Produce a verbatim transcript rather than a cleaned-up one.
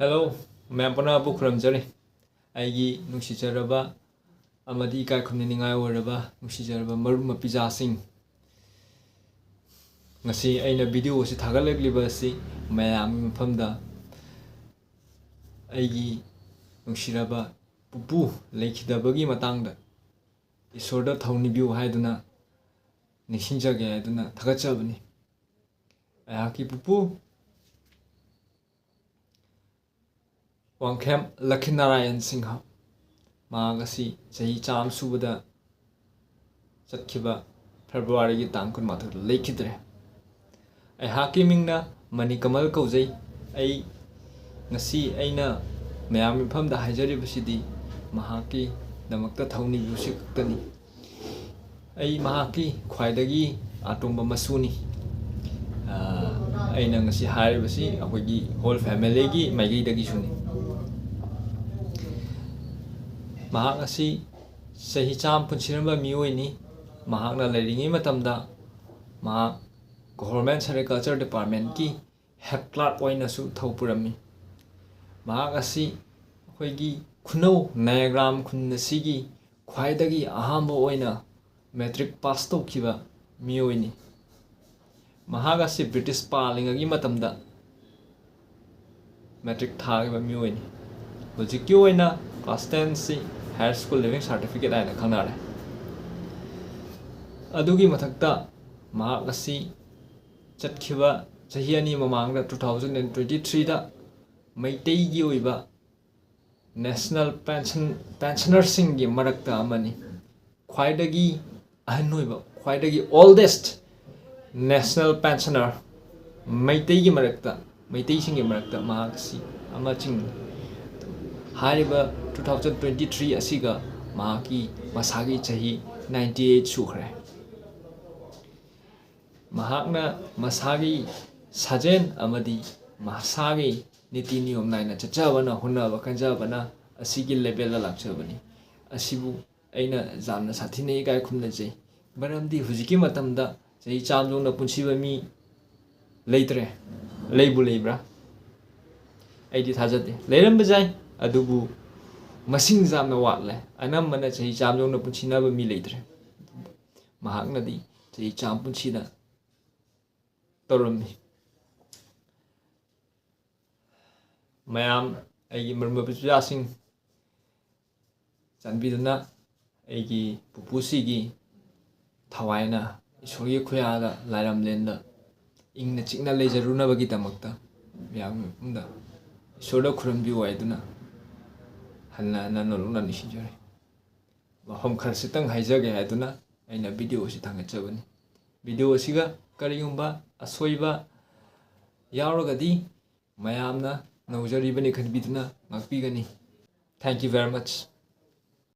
Hello, ꯃꯌꯥꯝ ꯄꯨꯝꯅꯃꯛꯄꯨ ꯈꯨꯔꯨꯝꯖꯔꯤ꯫ ꯑꯩꯒꯤ ꯅꯨꯡꯁꯤꯖꯔꯕ ꯑꯃꯗꯤ ꯏꯀꯥꯏ ꯈꯨꯝꯅꯅꯤꯡꯉꯥꯏ ꯑꯣꯏꯔꯕ ꯅꯨꯡꯁꯤꯖꯔꯕ ꯃꯔꯨꯞ ꯃꯄꯤꯖꯥꯁꯤꯡ, ꯉꯁꯤ ꯑꯩꯅ video ꯑꯁꯤ ꯊꯥꯒꯠꯂꯛꯂꯤꯕ ꯑꯁꯤ ꯃꯌꯥꯝꯒꯤ ꯃꯐꯝꯗ ꯑꯩꯒꯤ ꯅꯨꯡꯁꯤꯔꯕ ꯄꯨꯄꯨ ꯂꯩꯈꯤꯗꯕꯒꯤ ꯃꯇꯥꯡꯗ ꯏꯁꯣꯔꯗ ꯊꯧꯅꯤꯕꯤꯌꯨ ꯍꯥꯏꯗꯨꯅ ꯅꯤꯡꯁꯤꯡꯖꯒꯦ ꯍꯥꯏꯗꯨꯅ ꯊꯥꯒꯠꯆꯕꯅꯤ꯫ ꯑꯩꯍꯥꯛꯀꯤ ꯄꯨꯄꯨ ꯋꯥꯡꯈꯦꯝ ꯂꯛꯈꯤꯅꯥꯔꯥꯌꯟ ꯁꯤꯡꯍ, ꯃꯍꯥꯛ ꯑꯁꯤ ꯆꯍꯤ ꯆꯥꯝꯃ ꯁꯨꯕꯗ ꯆꯠꯈꯤꯕ Februaryꯒꯤ ꯇꯥꯡ ꯀꯨꯟꯃꯥꯊꯣꯏꯗ ꯂꯩꯈꯤꯗ꯭ꯔꯦ꯫ ꯑꯩꯍꯥꯛꯀꯤ ꯃꯤꯡꯅ ꯃꯅꯤꯀꯃꯜ ꯀꯧꯖꯩ꯫ ꯑꯩ ꯉꯁꯤ ꯑꯩꯅ ꯃꯌꯥꯝꯒꯤ ꯃꯐꯝꯗ ꯍꯥꯏꯖꯔꯤꯕꯁꯤꯗꯤ ꯃꯍꯥꯛꯀꯤꯗꯃꯛꯇ ꯊꯧꯅꯤꯕꯤꯌꯨꯁꯤ ꯈꯛꯇꯅꯤ꯫ ꯑꯩ ꯃꯍꯥꯛꯀꯤ ꯈ꯭ꯋꯥꯏꯗꯒꯤ ꯑꯇꯣꯝꯕ ꯃꯁꯨꯅꯤ꯫ ꯑ, ꯑꯩꯅ ꯉꯁꯤ ꯍꯥꯏꯔꯤꯕꯁꯤ ꯑꯩꯈꯣꯏꯒꯤ whole familyꯒꯤ ꯃꯥꯏꯀꯩꯗꯒꯤꯁꯨꯅꯤ꯫ ꯃꯍꯥꯛ ꯑꯁꯤ ꯆꯍꯤ ꯆꯥꯝꯃ ꯄꯨꯟꯁꯤꯔꯝꯕ ꯃꯤꯑꯣꯏꯅꯤ꯫ ꯃꯍꯥꯛꯅ ꯂꯩꯔꯤꯉꯩ ꯃꯇꯝꯗ ꯃꯍꯥꯛ Government Sericulture Departmentꯀꯤ head clerk ꯑꯣꯏꯅꯁꯨ ꯊꯧ ꯄꯨꯔꯝꯃꯤ꯫ ꯃꯍꯥꯛ ꯑꯁꯤ ꯑꯩꯈꯣꯏꯒꯤ ꯈꯨꯅꯧ ꯅꯌꯥꯒ꯭ꯔꯥꯝ ꯈꯨꯟ ꯑꯁꯤꯒꯤ ꯈ꯭ꯋꯥꯏꯗꯒꯤ ꯑꯍꯥꯟꯕ ꯑꯣꯏꯅ matric pass ꯇꯧꯈꯤꯕ ꯃꯤꯑꯣꯏꯅꯤ꯫ ꯃꯍꯥꯛ ꯑꯁꯤ British ꯄꯥꯜꯂꯤꯉꯩꯒꯤ ꯃꯇꯝꯗ matric ꯊꯥꯈꯤꯕ ꯃꯤꯑꯣꯏꯅꯤ꯫ ꯍꯧꯖꯤꯛꯀꯤ ꯑꯣꯏꯅ class ten ꯁꯤ Higher School Leaving Certificate ꯍꯥꯏꯅ ꯈꯪꯅꯔꯦ꯫ ꯑꯗꯨꯒꯤ ꯃꯊꯛꯇ ꯃꯍꯥꯛ ꯑꯁꯤ ꯆꯠꯈꯤꯕ ꯆꯍꯤ ꯑꯅꯤ ꯃꯃꯥꯡꯗ two thousand and twenty threeꯗ ꯃꯩꯇꯩꯒꯤ ꯑꯣꯏꯕ national pension, pensionerꯁꯤꯡꯒꯤ ꯃꯔꯛꯇ ꯑꯃꯅꯤ꯫ ꯈ꯭ꯋꯥꯏꯗꯒꯤ ꯑꯍꯟ ꯑꯣꯏꯕ, ꯈ꯭ꯋꯥꯏꯗꯒꯤ oldest national pensioner ꯃꯩꯇꯩꯒꯤ ꯃꯔꯛꯇ, ꯃꯩꯇꯩꯁꯤꯡꯒꯤ ꯃꯔꯛꯇ ꯃꯍꯥꯛꯁꯤ ꯑꯃ ꯆꯤꯡꯏ꯫ ꯍꯥꯏꯔꯤꯕ two thousand twenty three ꯑꯁꯤꯒ ꯃꯍꯥꯛꯀꯤ ꯃꯁꯥꯒꯤ ꯆꯍꯤ ninety eight ꯁꯨꯈ꯭ꯔꯦ꯫ ꯃꯍꯥꯛꯅ ꯃꯁꯥꯒꯤ ꯁꯥꯖꯦꯜ ꯑꯃꯗꯤ ꯃꯁꯥꯒꯤ ꯅꯤꯇꯤ ꯅꯤꯌꯣꯝ ꯅꯥꯏꯅ ꯆꯠꯆꯕꯅ, ꯍꯣꯠꯅꯕ ꯀꯟꯖꯕꯅ ꯑꯁꯤꯒꯤ levelꯗ ꯂꯥꯛꯆꯕꯅꯤ꯫ ꯑꯁꯤꯕꯨ ꯑꯩꯅ ꯌꯥꯝꯅ ꯁꯥꯊꯤꯅ ꯏꯀꯥꯏ ꯈꯨꯝꯅꯖꯩ꯫ ꯃꯔꯝꯗꯤ ꯍꯧꯖꯤꯛꯀꯤ ꯃꯇꯝꯗ ꯆꯍꯤ ꯆꯥꯝꯃ ꯌꯧꯅ ꯄꯨꯟꯁꯤꯕ ꯃꯤ ꯂꯩꯇ꯭ꯔꯦ꯫ ꯂꯩꯕꯨ ꯂꯩꯕ꯭ꯔꯥ? ꯑꯩꯗꯤ ꯊꯥꯖꯗꯦ꯫ ꯂꯩꯔꯝꯕ ꯌꯥꯏ, ꯑꯗꯨꯕꯨ ꯃꯁꯤꯡ ꯌꯥꯝꯅ ꯋꯥꯠꯂꯦ꯫ ꯑꯅꯝꯕꯅ ꯆꯍꯤ ꯆꯥꯝꯃ ꯌꯧꯅ ꯄꯨꯟꯁꯤꯅꯕ ꯃꯤ ꯂꯩꯇ꯭ꯔꯦ꯫ ꯃꯍꯥꯛꯅꯗꯤ ꯆꯍꯤ ꯆꯥꯝꯃ ꯄꯨꯟꯁꯤꯅ ꯇꯧꯔꯝꯃꯤ꯫ ꯃꯌꯥꯝ, ꯑꯩꯒꯤ ꯃꯔꯨꯞ ꯃꯄꯤꯖꯥꯁꯤꯡ, ꯆꯥꯟꯕꯤꯗꯨꯅ ꯑꯩꯒꯤ ꯄꯨꯄꯨꯁꯤꯒꯤ ꯊꯋꯥꯏꯅ ꯏꯁꯣꯔꯒꯤ ꯈꯨꯌꯥꯗ, ꯂꯥꯏꯔꯝꯂꯦꯟꯗ ꯏꯪꯅ ꯆꯤꯛꯅ ꯂꯩꯖꯔꯨꯅꯕꯒꯤꯗꯃꯛꯇ ꯃꯌꯥꯝꯒꯤ ꯃꯐꯝꯗ ꯏꯁꯣꯔꯗ ꯈꯨꯔꯨꯝꯕꯤꯌꯨ ꯍꯥꯏꯗꯨꯅ ꯍꯟꯅ ꯍꯟꯅ ꯅꯣꯂꯨꯛꯅ ꯅꯤꯡꯁꯤꯡꯖꯔꯤ꯫ ꯋꯥꯐꯝ ꯈꯔꯁꯤꯇꯪ ꯍꯥꯏꯖꯒꯦ ꯍꯥꯏꯗꯨꯅ ꯑꯩꯅ video ꯑꯁꯤ ꯊꯥꯡꯒꯠꯆꯕꯅꯤ꯫ Video ꯑꯁꯤꯒ ꯀꯔꯤꯒꯨꯝꯕ ꯑꯁꯣꯏꯕ ꯌꯥꯎꯔꯒꯗꯤ ꯃꯌꯥꯝꯅ ꯅꯧꯖꯔꯤꯕꯅꯤ ꯈꯟꯕꯤꯗꯨꯅ ꯉꯥꯛꯄꯤꯒꯅꯤ꯫ Thank you very much꯫